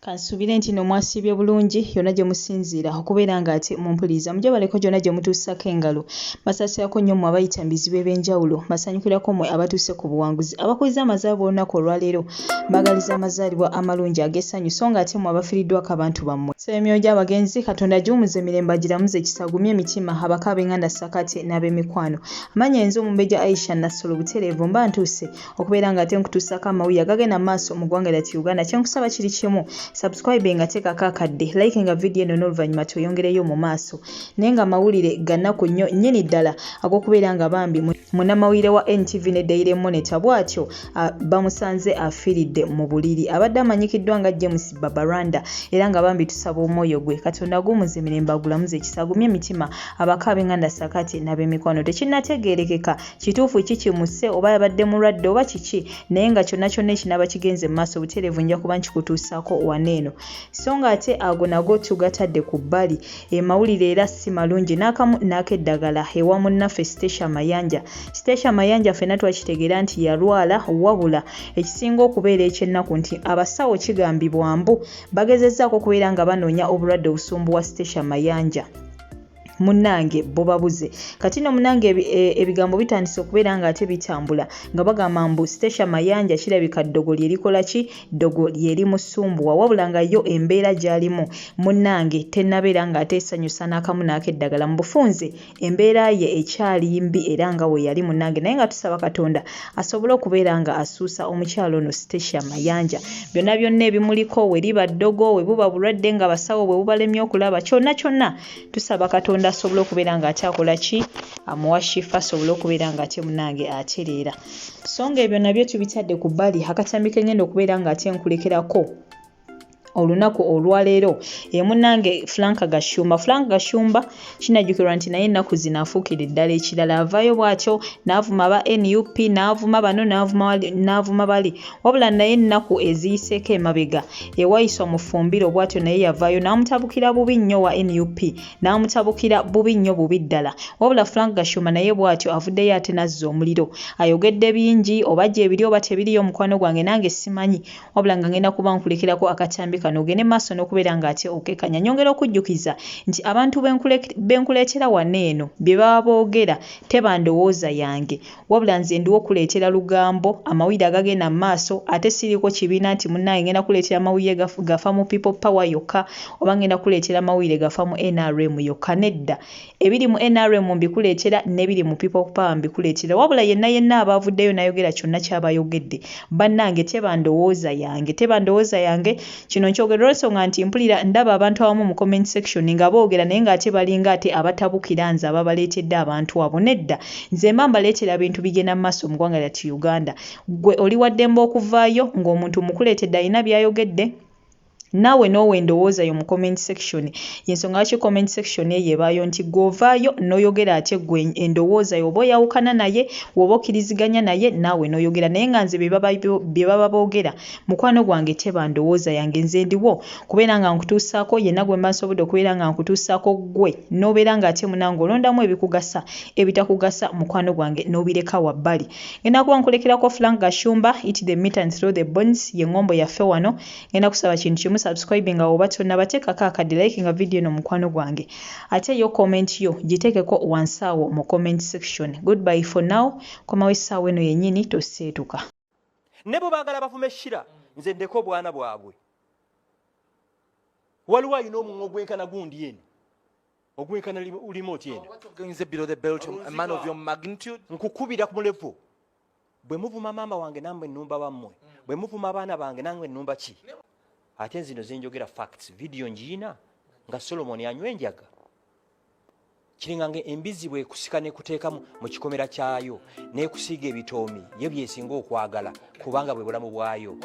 Kansuubire nti no mwasiibye bulungi yonna gye musinziira okubeera nga ate mumpuliriza. Mujebaleko gyonna gye mutuusako engalo. Mbasaasirako nnyo mmwe abayita mu bizibu eby'enjawulo. Mbasanyukirako mmwe abatuuse ku buwanguzi. Abakuliza amazaalibwa olunaku olwaleero mbaagaliza amazaalibwa amalungi ag'essanyu so nga ate mmwe abafiiriddwako abantu bammwe. Nsaba emyoyo gy'abagenzi Katonda agiwummuze mirembe agiramuze kisa agumye emitima abako ab'enganda ssaako ate n'ab'emikwano. Amannya yenze Omumbejja Aisha Nassolo butereevu mba ntuuse okubeera nga ate nkutuusaako amawulire agagenda mu maaso mu ggwanga lyattu Uganda. Kyenkusaba kiri kimu, subscribe nga teekako akadde, like nga vidiyo eno n'oluvannyuma tweyongereyo mu maaso. Naye nga amawulire ga nnaku nnyo nnyini ddala ag'okubeera nga bambi munnamawulire wa NTV ne Daily Monitor bw'atyo bamusanze afiiridde mu buliri. Abadde amanyikiddwa nga James Babaranda era nga bambi tusaba omwoyo gwe Katonda aguwummuze mirembe agulamuze ekisa agumye emitima abako ab'enganda ssaako ate n'ab'emikwano. Tekinnategeerekeka Kituufu ki kimusse oba yabadde mulwadde oba kiki naye nga kyonna kyonna ekinaaba kigenze mu maaso butereevu nja kuba nkikutuusaako wano eno. So nga ate ago nago tugatadde ku bbali, emawulire era si malungi n'akamu n'akeddagala ewa munnaffe Stecia Mayanja. Stecia Mayanja ffenna twakitegeera nti yalwala wabula ekisinga okubeera eky'ennaku nti abasawo kigambibwa mbu bagezezzaako okubeera nga banoonya obulwadde obusumbuwa Stecia Mayanja. Munnange bubabuze. Kati no munnange ebigambo bitandise okubeera nga ate bitambula nga bagamba mbu Stecia Mayanja kirabika ddogo lye likola ki? Ddogo lye limusumbuwa wabula nga yo embeera gy'alimu munnange tennabeera nga ate esanyusa n'akamu n'akeddagala. Mu bufunze embeera ye ekyali mbi era nga we yali munnange naye nga tusaba Katonda asobole okubeera nga asuusa omukyala ono Stecia Mayanja. Byonna byonna ebimuliko we liba ddogo, we buba bulwadde nga abasawo bwe bubalemye okulaba kyonna kyonna Tusaba Katonda asobole okubeera nga ate akola ki, amuwa shifa asobole okubeera nga ate munange atereera. So nga ebyo nabyo tubitadde ku bbali, akatambi ke ngenda okubeera nga ate nkulekerako olunaku olwaleero e munange Frank Gashumba. Frank Gashumba kinajjukirwa nti naye ennaku zino afuukira eddala ekirala, avaayo bw'atyo n'avuma aba nup, n'avuma bano, n'avuma bali. Wabula naye ennaku eziyiseeko emabega e Waiswa mu Fumbiro bwatyo naye yavaayo n'amutabukira bubi nnyo owa nup n'amutabukira bubi nnyo bubi ddala. Wabula Frank Gashumba naye bwatyo avuddeyo ate n'azza omuliro. Ayogedde bingi oba gyebiri oba tebiriyo mukwano gwange nange simanyi wabula nga ngenda kuba nkulekerako akatambi kano ogende maaso n'okubeera ng'ate okekanya. Nyongera okujjukiza nti abantu benkuleetera wano eno bye baba boogera teba ndowooza yange Wabula nze ndiwo kuleetera lugambo, amawulire agagenda mu maaso ate siriiko kibiina nti munnange ngenda kuleetera mawulire gafa mu People Power yokka oba ngenda kuleetera mawulire gafa mu nrm yokka nedda. Ebiri mu nrm mbikuleetera n'ebiri mu People Power mbikuleetera wabula yenna yenna aba avuddeyo n'ayogera kyonna ky'aba ayogedde bannange teba ndowooza yange, teba ndowooza yange. Kino nkyogera olw'ensonga nti mpulira ndaba abantu abamu mu comment section nga boogera naye ng'ate balinga ate abatabukira nze ababaleetedde abantu abo. Nedda, nze mba mbaleetera bintu bigenda mu maaso mu ggwanga lyattu Uganda. Ggwe oli wa ddembe okuvaayo ng'omuntu mmukuleetedde alina by'ayogedde naawe n'owa endowooza yo mu comment section. Y'ensonga lwaki comment section eyo ebaayo nti ggwe ovaayo n'oyogera ate ggwe endowooza yo oba oyawukana naye, bw'oba okkiriziganya naye naawe n'oyogera naye nga nze bye baba boogera Mukwano gwange teba ndowooza yange nze ndiwo kubeera nga nkutuusaako yenna gwe mba nsobodde okubeera nga nkutuusaako ggwe n'obeera nga ate munange olondamu ebikugasa ebitakugasa mukwano gwange n'obireka wabbali. Ngenda kuba nkulekerako Frank Gashumba eat the meat and throw the bones ye ngombo yaffe wano. Ngenda kusaba kintu kimu subscribe nga woba tonnaba teekako akadde like nga video eno mukwano gwange ate yo comment yo giteekeko wansi awo mu comment section. Goodbye for now komawo essaawa eno yennyini toseetuka. Ne bwe baagala bavume Shira, nze ndeka obwana bwabwe. Waliwo alina omumwa ogwenkana gundi eno ogwenkana limooti eno. Nkukubira ku mulevu. Bwe muvuma maama wange namwe nnumba bammwe, bwe muvuma abaana bange nange nnumba ki? Ate nzino zenjogera facts, video ngiina nga Solomon anywa enjaga. Kiringa nga embizzi bwekusika nekuteeka mu kikomera kyayo nekusiiga ebitoomi ye byesinga okwagala kubanga bwe bulamu bwayo.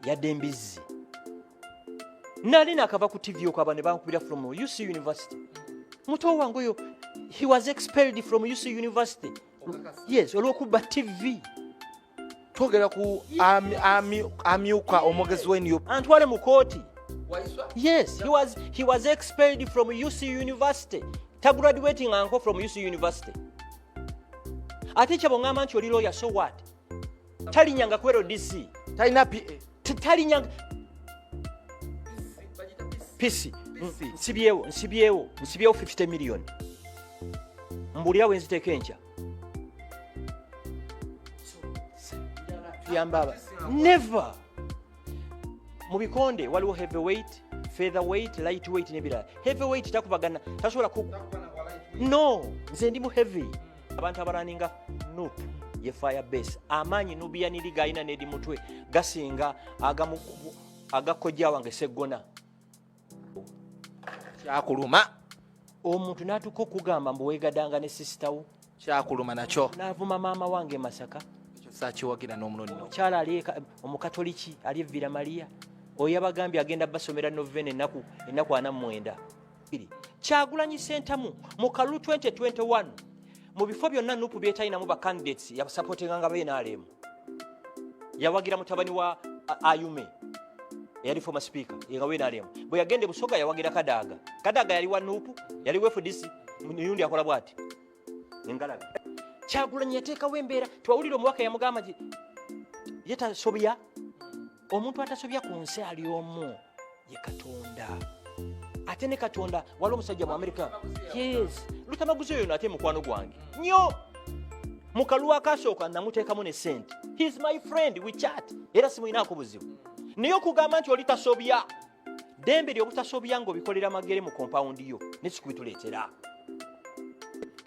Yadde embizzi. Nali nakava ku TV okwaba ne bankubira from UC University. Muto wange oyo he was expelled from UC University. Yes, olw'okubba TV. Twogera ku amyuka omwogezi wa NUP. Antwale mu kooti. Yes, he was expelled from UC University. Tagraduating anko from UC University. Ate kyabo ngamba nti oli lawyer, so what? Talinyanga ku LDC. Talina PA. Talinyanga. Pisi nsibyewo, nsibyewo, nsibyewo 50 million. Mbulira wenziteeka enkya. Tuyamba aba never mu bikonde waliwo heavyweight, featherweight, lightweight n'ebirala. Heavyweight takubagana, tasobola ku no, nze ndi mu heavy. Abantu abaraninga NUP ye fire base, amaanyi Nubian Li galina nedi mutwe gasinga agakojja wange Seggona. Kyakuluma. Omuntu n'atuuka okugamba mbu weegadanga ne sisitawo. Kyakuluma nakyo. N'avuma maama wange e Masaka. Ekyo saakiwagira n'omulundi. Omukyala ali omukatoliki ali evira Maria, oyo yabagambye agenda basomera novena ennaku 49. Kyagulanyi Sentamu mu kalulu 2021, mu bifo byonna NUP byetalinamu ba candidates, yasupportinganga ba NRM. Yawagira mutabani wa Ayume eyali former speaker nga wa NRM. Bwe yagenda e Busoga yawagira Kadaga. Kadaga yali wa NUP, yali wa FDC. Muyundi akola bwati engalabi. Kyagulanyi yateekawo embeera. Twawulira omubaka yamugamba nti ye tasobya. Omuntu atasobya ku nsi ali omu, ye Katonda. Ate ne Katonda, waliwo omusajja mu Amerika, yes, Lutamaguzi oyo nate mukwano gwange nnyo. Mu kalulu akasooka namuteekamu ne sente. He is my friend, we chat, era simulinaako buzibu. Naye okugamba nti oli tasobya, ddembe lyobutasobya ng'obikolera magere mu compound yo, nesikubituleetera.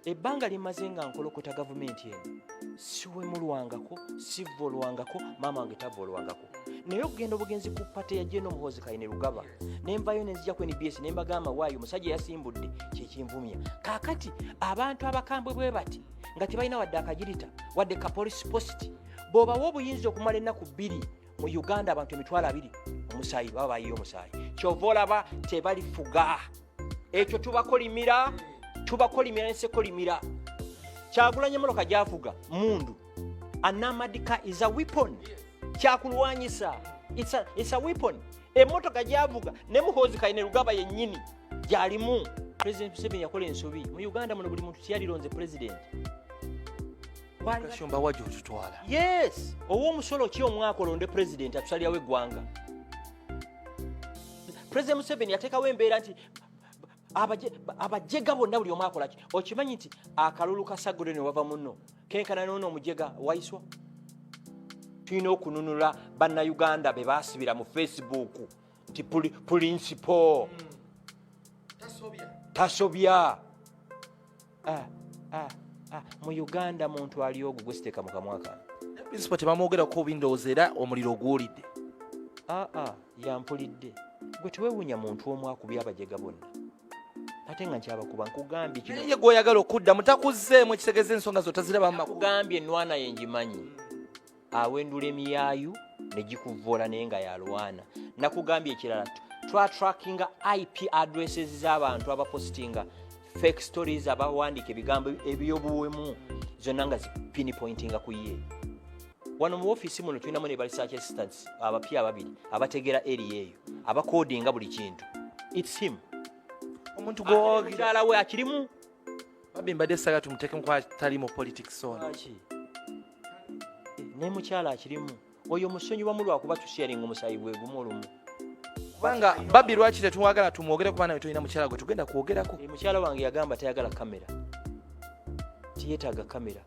Ebbanga limaze nga nkolokota gavumenti eno, siwemulwangako, sivolwangako, maama wange tavolwangako. Naye okugenda obugenzi ku party ya Gen Muhoozi Kainerugaba, nenvayo nenzija ku NBS nembagamba waayo omusajja yasimbudde kyekinvumya. Kaakati abantu abakambwe bwe bati nga tebalina wadde akagirita wadde ka police post, bw'obawa obuyinza okumala ennaku 2 mu Uganda, abantu 20,000 omusaayi baba bayiye omusaayi. Kyova olaba tebalifuga. Ekyo tubakolimira, tubakolimira nesekolimira. Kyagulanyi emotoka gyavuga mundu anamadika is a weapon, kyakulwanyisa. It's a weapon. Emotoka gyavuga ne Muhoozi Kainerugaba yennyini gyalimu. President Museveni yakola ensobi mu Uganda muno, buli muntu tiyalironze president. Gashumba, wajja otutwala. Yes, ow'omusolo ki omwaka olonde president atusalirawo eggwanga? President Museveni yateekawo embeera nti abajega bonna buli omu akolaki. Okimanyi nti akalulu ka Sagure ne wava muno kenkana noono omujega waiswa. Tulina okununula Bannayuganda be baasibira mu Facebook nti principal tasobya. Ah, ah, ah. Mu Uganda muntu ali ogwo gwesiteeka mu kamwa kange. Principal tebamwogerako bindowooza, era omuliro oguwulidde. Aa, yampulidde. Gwe tewewuunya muntu omu akubye abajega bonna ate nga nkyabakuba. Nkugambye kino. Naye gweoyagala okuddamu takuzzeemu, ekitegeeza ensonga zo tazirabamu makulu. Nkugambye enwana ye ngimanyi, awendula emiyaayu ne gikuvoola naye nga yalwana. Nakugambye ekirala, twatrackinga IP addresses z'abantu abapostinga fake stories, abawandiika ebigambo ebyobuwemu, zonna nga zipinpointinga ku ye. Wano mu ofiisi muno tulinamu ne ba research assistants abapya ababiri abategeera area eyo, abakodinga buli kintu. It's him. Omuntu gwowagira. Mukyala we akirimu. Babi, mbadde saga tumuteekemu kuba tali mu politics ono. Lwaki? Ne mukyala akirimu oyo musonyiwamu lwakuba tusharinga omusaayi gwe gumu olumu. Kubanga babi, lwaki tetumwagala tumwogere? Kuba nawe tolina mukyala gwe tugenda kwogerako. Mukyala wange yagamba tayagala kamera, tiyetaaga kamera.